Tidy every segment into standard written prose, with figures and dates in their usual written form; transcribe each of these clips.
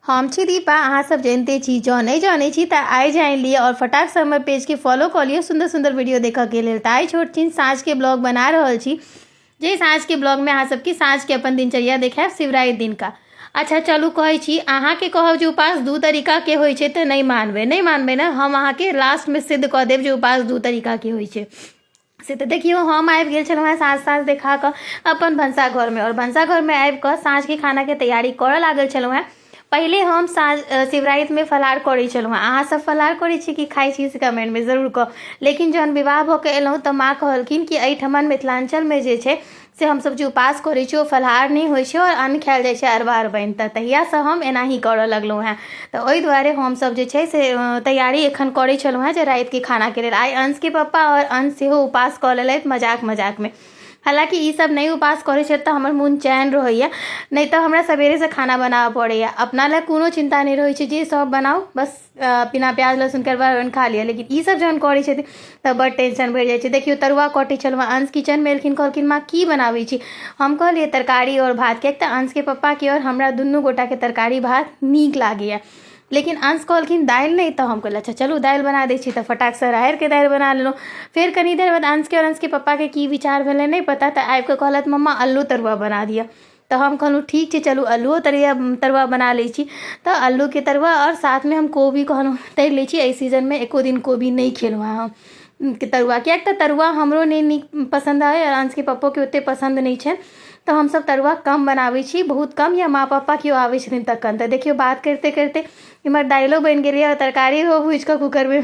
हम छी दीपा, अहाँ सब जनिते छी। जँ नहि जनै छी तऽ आइ जानि लिअ आओर फटाकसँ हमर पेजके फॉलो कऽ लिअ सुन्दर सुन्दर वीडियो देखऽके लेल। तऽ आइ छोट छिन साँझके ब्लॉग बना रहल छी, जे साँझके ब्लॉगमे अहाँ सबके साँझके अपन दिनचर्या देखायब शिवराति दिनका। अच्छा चलू कहै छी अहाँके, कहब जे उपास दू तरीकाके होइ छै तऽ नहि मानबै, नहि मानबै ने, हम अहाँके लास्टमे सिद्ध कऽ देब जे उपास दू तरीकाके होइ छै। से तऽ देखियौ, हम आबि गेल छलहुँ हेँ साँझ साँझ देखा कऽ अपन भनसा घरमे, आओर भनसा घरमे आबि कऽ साँझके खानाके तैयारी करऽ लागल छलहुँ हेँ। पहिले हम साँझ शिवरातिमे फलाहार करै छलहुँ हेँ। अहाँसभ फलाहार करै छी कि खाइ छी, से कमेन्टमे जरूर कहब। लेकिन जहन विवाह भऽ कऽ एलहुँ तऽ माँ कहलखिन कि एहिठमन मिथिलाञ्चलमे जे छै से हमसभ जे उपास करै छी ओ फलाहार नहि होइ छै आओर अन्न खायल जाइ छै अरबा अरबाइन। तऽ तहियासँ हम एनाही करऽ लगलहुँ हेँ। तऽ ओहि दुआरे हमसभ जे छै से तैयारी एखन करै छलहुँ हेँ जे रातिके खानाके लेल। आइ अंशके पप्पा आओर अंश सेहो उपास कऽ लेलथि मजाक मजाकमे। हालाँकि ई सब नहि उपास करै छथि तऽ हमर मोन चैन रहैए, नहि तऽ हमरा सवेरेसँ खाना बनाबऽ पड़ैए। अपना लए कोनो चिन्ता नहि रहै छै जे सब बनाउ, बस बिना प्याज लहसुनके अरबा अरबाइन खा लिअ। लेकिन ई सब जहन करै छथिन तऽ बड़ टेंशन बढ़ि जाइ छै। देखियौ, तरुआ कटै छलहुँ हँ, अंश किचनमे एलखिन, कहलखिन माँ की बनाबै छी? हम कहलियै तरकारी आओर भात, किएक तऽ अंशके पप्पाके आओर हमरा दुनू गोटाके तरकारी भात नीक लागैए। लेकिन अंश कहलखिन दालि नहि, तऽ हम कहलियै अच्छा चलू दालि बना दै छी। तऽ फटाकसँ राहड़िके दालि बना लेलहुँ। फेर कनी देर बाद अंशके आओर अंशके पप्पाके की विचार भेलै नहि पता, तऽ आबिकऽ कहलथि मम्मा अल्लू तरुआ बना दिअ। तऽ हम कहलहुँ ठीक छै, चलू अल्लुओ तरुआ बना लै छी। तऽ अल्लूके तरुआ आओर साथमे हम कोबी कहलहुँ तरि लै छी। एहि सीजनमे एको दिन कोबी नहि खेलहुँ हँ हम तरुआ, किएक तऽ तरुआ हमरो नहि नीक पसन्द अइ आओर अंशके पप्पोके ओतेक पसन्द नहि छनि। तऽ हमसभ तरुआ कम बनाबै छी, बहुत कम, या माँ पप्पा केओ आबै छथिन तखन। तऽ देखियौ, बात करिते करिते इम्हर दालिओ बनि गेलै आओर तरकारी भुजि कऽ कूकरमे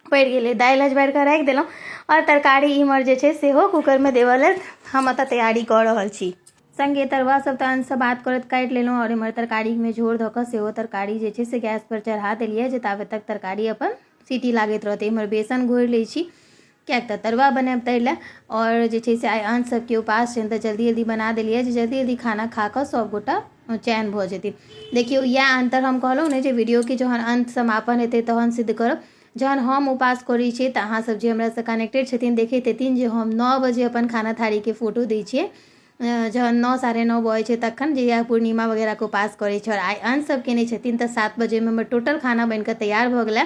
पड़ि गेलै। दालि हजबारि कऽ राखि देलहुँ आओर तरकारी इम्हर जे छै सेहो कूकरमे देबऽ लेल हम एतऽ तैयारी कऽ रहल छी। सङ्गे तरुआ सब तऽ अंशसँ बात करैत काटि लेलहुँ आओर इम्हर तरकारीमे झोर धऽ कऽ सेहो तरकारी जे छै से गैसपर चढ़ा देलियै, जे ताबे तक तरकारी अपन सीटी लागैत रहतै। इम्हर बेसन घोरि लै छी, किएक तऽ तरुआ बनायब ताहि लए। आओर जे छै से आइ अंश सबके उपास छनि, तऽ जल्दी जल्दी बना देलियै जे जल्दी जल्दी खाना खा कऽ सभगोटा चैन भऽ जेथिन। देखियौ, इएह अन्तर हम कहलहुँ ने जे वीडियोके जहन अन्त समापन हेतै तहन सिद्ध करब। जहन हम उपास करै छियै तऽ अहाँसभ जे हमरासँ कनेक्टेड छथिन देखैत हेथिन जे हम 9 बजे अपन खाना थारीके फोटो दै छियै, जहन 9 9:30 बजै छै तखन, जहिया पूर्णिमा वगैरहके उपास करै छै। आओर आइ अंश सब केने छथिन तऽ 7 बजेमे हमर टोटल खाना बनि कऽ तैयार भऽ गेलै।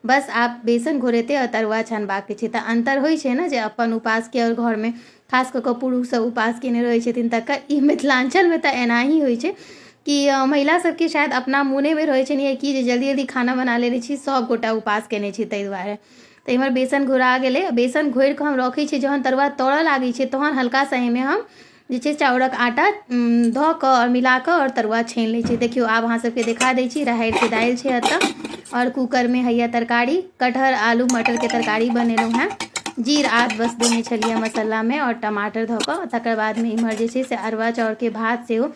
बस आब बेसन घोरेतै आओर तरुआ छनबाके छै। तऽ अन्तर होइ छै ने जे अपन उपासके आओर घरमे खास कऽ कऽ पुरुषसभ उपास केने रहै छथिन तकर। ई मिथिलाञ्चलमे तऽ एनाही होइ छै कि महिला सबके शायद अपना मोनेमे रहै छनि या कि जे जल्दी जल्दी खाना बना लेने छी, सभ गोटा उपास केने छी ताहि दुआरे। तऽ एम्हर बेसन घोरा गेलै। बेसन घोरि कऽ हम रखै छियै, जहन तरुआ तरऽ लागै छै तहन हल्का सा एहिमे हम जे छै चाउरक आटा धऽ कऽ आओर मिला कऽ आओर तरुआ छानि लै छियै। देखियौ, आब अहाँ सबके देखा दै छी। राहड़िके दालि छै एतऽ आओर कूकरमे हैया तरकारी, कटहर आलू मटरके तरकारी बनेलहुँ हेँ। जीर आद बस देने छलियै मसालामे आओर टमाटर धऽ कऽ। तकर बादमे इम्हर जे छै से अरबा चाउरके भात सेहो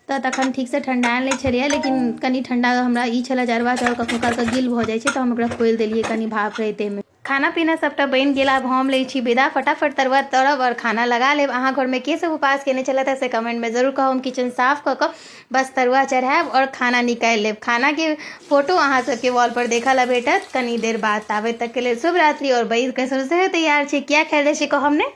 तऽ तखन ठीकसँ ठण्डायल नहि छलैए, लेकिन कनि ठण्डा हमरा ई छलै जे अरबा चाउर कखनो कालके गिल भऽ जाइ छै, तऽ हम ओकरा खोलि देलियै कनि भाप रहितेमे। खाना पीना सबटा बनि गेल, आब हम लै छी विदा। फटाफट तरुआ तरब आओर खाना लगा लेब। अहाँ घरमे के सब उपास केने छलथि से कमेन्टमे जरूर कहब। हम किचन साफ कऽ कऽ बस तरुआ चढ़ायब आओर खाना निकालि लेब। खानाके फोटो अहाँ सबके वॉलपर देखऽ लए भेटत कनी देर बाद। ताबे तकके लेल शुभ रात्रि। आओर बैदके सेहो तैयार छै, किया खायल जाइ छै कहब ने।